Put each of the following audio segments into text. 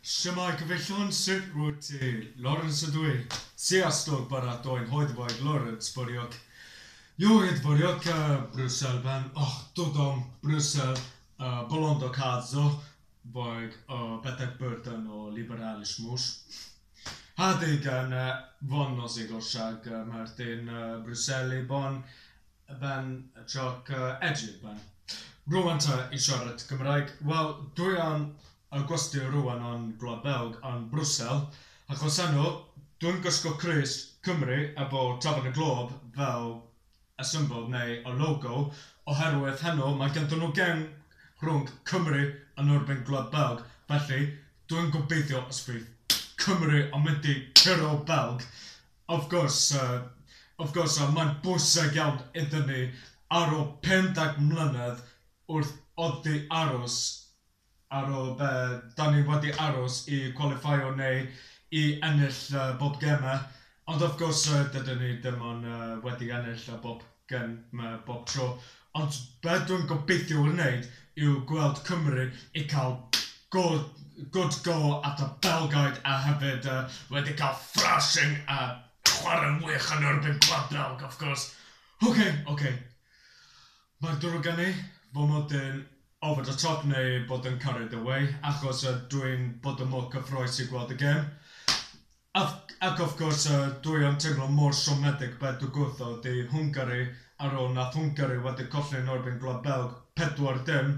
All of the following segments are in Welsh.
Shwmae gyfeillion, sut rwyt ti? Lawrence ydw i. Sziasztok barátaim, hogy vagy Lawrence vagyok. Jó itt vagyok Brüsszelben. Ah, tudom, Brüsszel bolondok háza, vagy a betegbörtön a liberálismus. Hát igen, van az igazság, mert én Brüsszelben ben csak egyébben. Rwan ta i siarad Cymraeg. Wel, dwi yn y gwesty rwan yn Gwlad Belg yn Brwsel, achos heno dwi'n gwisgo crys Cymru efo Tafarn y Glob fel y symbol neu y logo, oherwydd heno mae ganddyn nhw gem rhwng Cymru yn erbyn Gwlad Belg, felly dwi'n gobeithio os fydd Cymru yn mynd i curo Belg. Of course, of course, mae'n bwysig iawn iddyn ni ar ôl 50 mlynedd wrth oddi aros ar ôl be da ni wedi aros i qualifyo neu i ennill bob gemau. Ond of course dydyn ni ddim ond wedi ennill bob gem bob tro. Ond be dwi'n gobeithio wneud yw gweld Cymru i cael good go at y Belgaid a hefyd wedi cael thrashing a chwarae'n wych yn erbyn Gwlad Belg, of course. Okay. Mae'n drwg gen i fod mod yn over the top neu bod yn carried away, achos dwi'n bod yn mor cyffroes i gweld y gem. Ac of course, dwi yn teimlo mor siomedig beth digwyddodd i Hwngari ar ôl nath Hwngari wedi colli yn erbyn Gwlad Belg 4-0.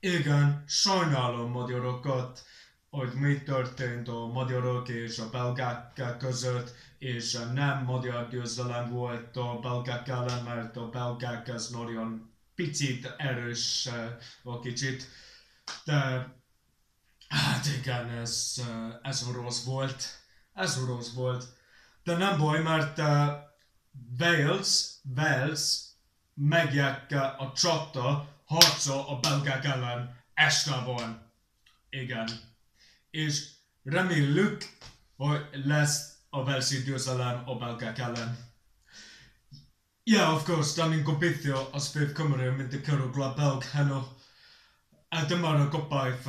Igen, sajnálom magyarokat, hogy mi történt a magyarok és a belgák között, és nem magyar győzelem volt a belgák ellen, mert a belgák ez nagyon picit erős a kicsit, de hát igen, ez rossz volt, ez rossz volt. De nem baj, mert Wales megyek a csata harca a belgák ellen este van. Igen. És reméljük, hogy lesz a walesi győzelem a belgák ellen. Yeah, of course, da ni'n gobeithio os fydd Cymru yn mynd i curo Gwlad Belg heno. A dyma'r gobaith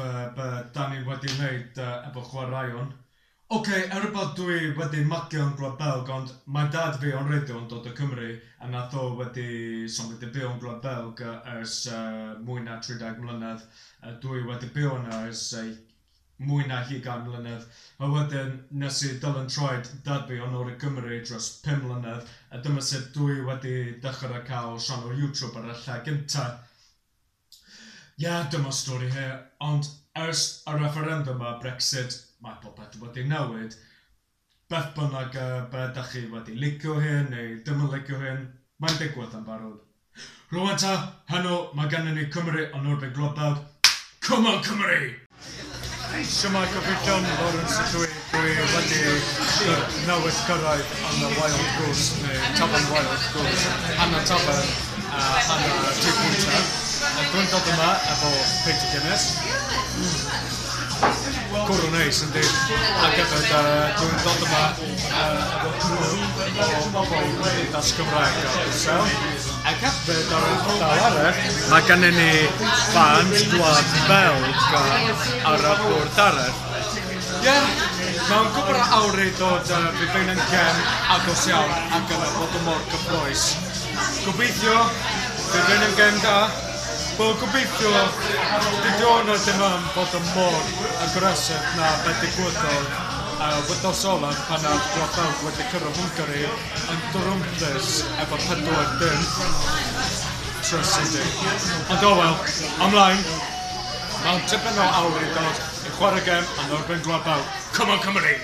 da ni wedi wneud efo chwaraeon. Oce, er bod dwi wedi magu yn Gwlad Belg, ond mae dad fi o'n reiddiol yn dod o Cymru, a nath o wedi symud i byw yn Gwlad Belg ers mwy na 30 mlynedd. Dwi wedi byw yna ers mwy na 20 mlynedd. A wedyn nes i dilyn troed dad fi yn ôl i Gymru dros 5 mlynedd, a dyma sut dwi wedi dechrau cael sianel YouTube ar y lle gynta. Ie, yeah, dyma stori hi, ond ers y referendum a Brexit, mae popeth wedi newid. Beth bynnag be dach chi wedi licio hyn neu ddim yn licio hyn, mae'n digwydd yn barod. Rwan ta, heno mae gennym ni Cymru yn erbyn Gwlad Belg. Come on Cymru! Shwmae gyfeillion, Lawrence ydw i. Dwi wedi newydd gyrraedd yn y Wild Goose, neu Tafarn Wild Goose, hanner tafarn a hanner tŷ bwyta. Dwi'n dod yma efo peint o Guinness. Cwrw neis, yndi. Ac hefyd dwi'n dod yma efo grŵp o bobl Cymdeithas Gymraeg ar Brwsel. Ac hefyd ar y llaw arall, mae gennym ni fans Gwlad Belg ar y bwrdd arall. Ie, yeah, mewn cwpl o awr i ddod fydd ein yn gem agos iawn ac yna bod yn mor gyffrous. Gobeithio, fydd ein yn gem da. Wel, gobeithio, dydy o'n ddim yn bod yn mor aggressive na beth digwyddodd wythnos olaf pan oedd Gwlad Belg wedi cyrraedd Hwngari yn drwmplus efo 4-0. Trust ydi. Ond o wel, ymlaen. Mewn tipyn o awr i ddod i chwarae gem yn erbyn Gwlad Belg. Come on Cymru!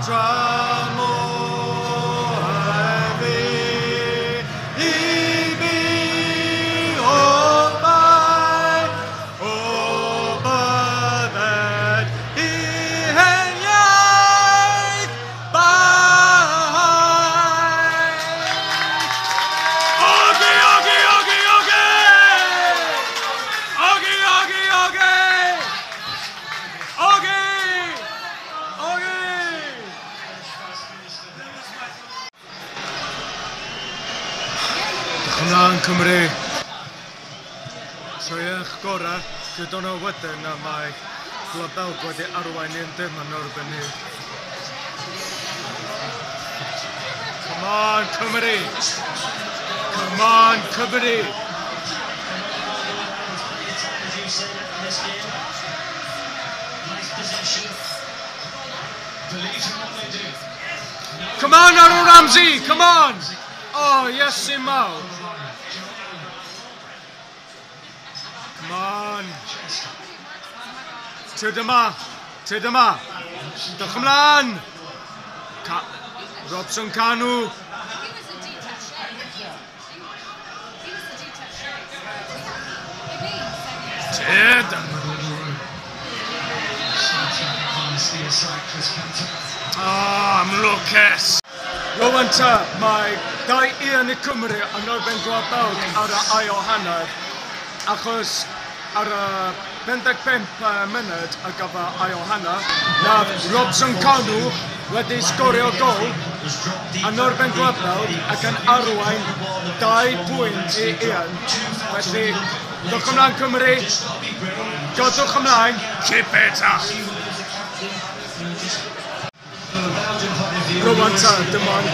Dramor hefyd i mi o bai, o bydded i hen iaith barhau. Ogi, ogi, ogi, ogi! Ogi, ogi, ogi! Ogi! Ogi! Diolch ymlaen Cymru. Trwy eich gorau, gyda nhw wedyn a mae Gwlad Belg wedi arwain 1-0 yn erbyn ni. Come on, Cymru! Come on, Cymru! As you said in this game. Nice possession. Believes in what they do. Come on, Aaron Ramsey! Come on! Oh, yes, Simao. Come on. Tyd yma. Tyd yma. Dewch ymlaen. Robson Kanu. He was a détaché. He was a détaché. Tyd. Ah, am lwcus. Rwan ta, mae 2-1 i Cymru yn erbyn Gwlad Belg ar y ail hanner, achos ar y 55 munud ar gyfer ail hanner, nath Robson Kanu wedi sgorio gol yn erbyn Gwlad Belg ac yn arwain 2 pwynt i 1. Felly, dewch ymlaen Cymru, dodwch ymlaen, keep it up! Rwan ta, dim ond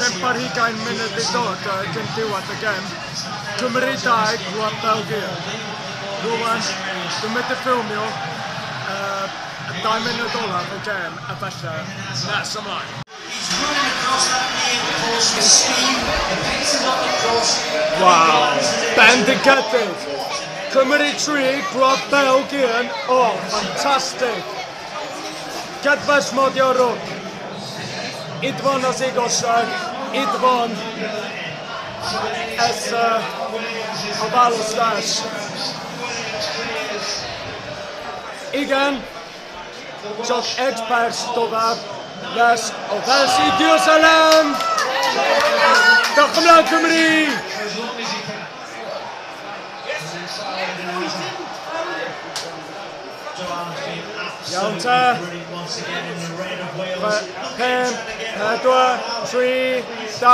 5 ar 20 munud i ddod cyn diwedd y gem. Cymru 2, Gwlad Belg 1. Rwan, dwi'n mynd i ffilmio y 2 munud olaf y gem, a falle nes ymlaen. He's running across that main course with speed. The pace is on the cross. Wow, bendigedig! Cymru 3, Gwlad Belg 1. Oh, fantastic! Kedves magyarok! Itt van az igazság, itt van ez a választás. Igen, csak egy perc tovább lesz a walesi győzelem! Dewch ymlaen Cymru! For as long as he can. Joanne's been Iawn absolutely ta. brilliant once again in the red of Wales. 5, 4, 3, 2, 1.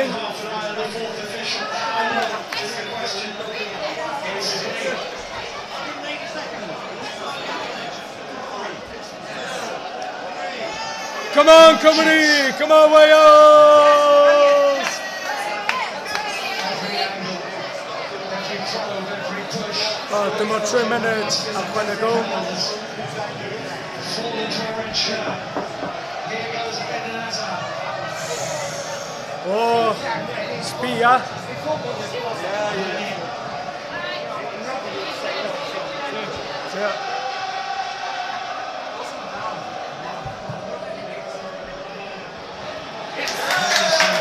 Half an eye on the fourth official. There's a question. It's Come on, Cymru! Come on, Wales! Every angle, every probe, every push. Oh, dim ond 3 munud ychwanegol. Fall into a red shirt. Here goes Eden Hazard. O, sbia. Yeah.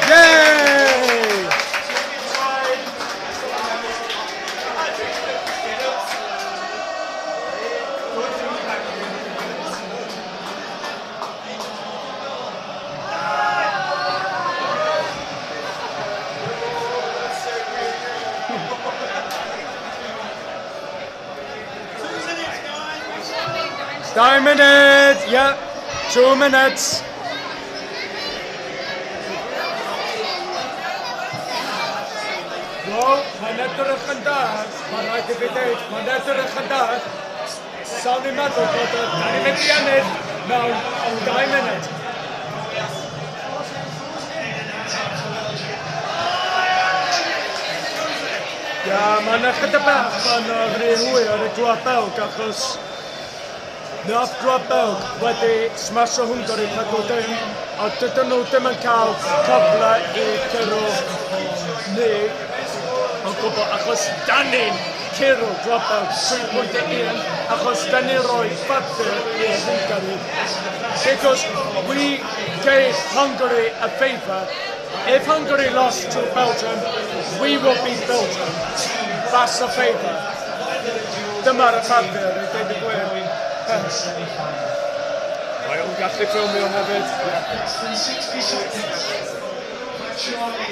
Yay! 2 minutes, yeah, 2 minutes. Wel, mae'n edrych yn da, mae'n rhaid i fi dweud, mae'n edrych yn da. Sawn i'n meddwl bod y, da ni'n mynd i ennill mewn 2 munud. Eden Hazard for Belgium. Ia, mae'n ychydig bach yn rhy hwyr i Gwlad Belg achos nath Gwlad Belg wedi smasho Hwngari 4-0 a dydyn nhw ddim yn cael cyfle i curo ni o gwbl achos da ni'n curo Gwlad 3.1 achos da ni roi ffafr i Hwngari. Because we gave Hungary a favour. If Hungary lost to Belgium, we will beat Belgium. That's a favour. Dyma'r ffafr, i dweud y gwir. Mae o'n gallu ffilmio hefyd. Less than 60 seconds. But surely.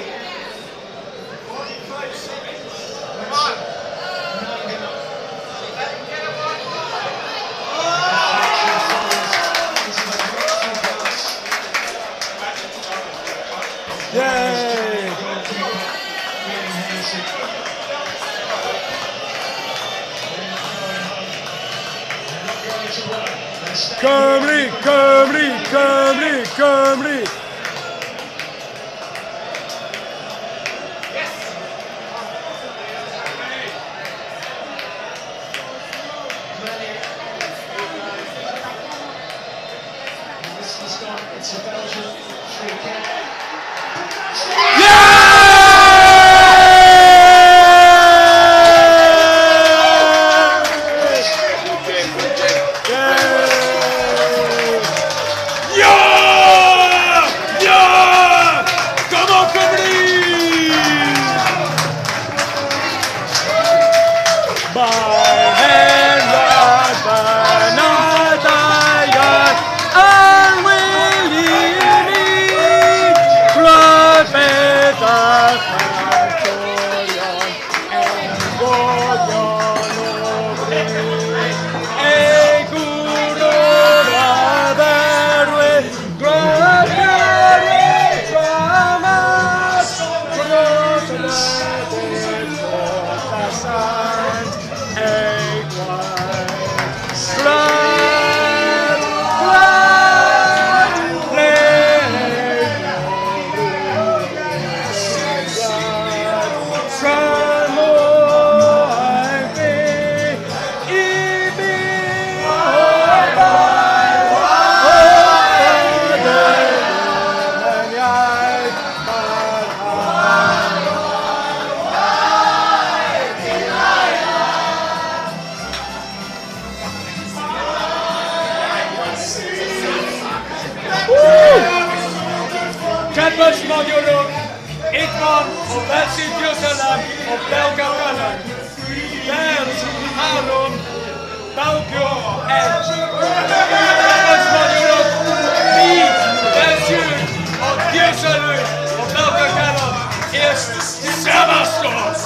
Yay! Cymru, Cymru, Cymru, Cymru! It's a Belgian free kick. Yeah! Yeah! Come on, Cymru! By henrad banadaiad yn wylini Rhyfedd a chadorion enwogion o fri Ei gwrwr a dderwydd Gwlad dramas Dros y wledydd holl ei gwaed. Gwlad, gwlad, le Tramor fi i mi o iaith barhau. Cadmus Modulum, Idmon o Belsi Jerusalem o Belgaugalan, Bels Harum, Belgio Edge. Cadmus Modulum, Byd Belsiw o Jerusalem o Belgaugalan, Ist Samastos!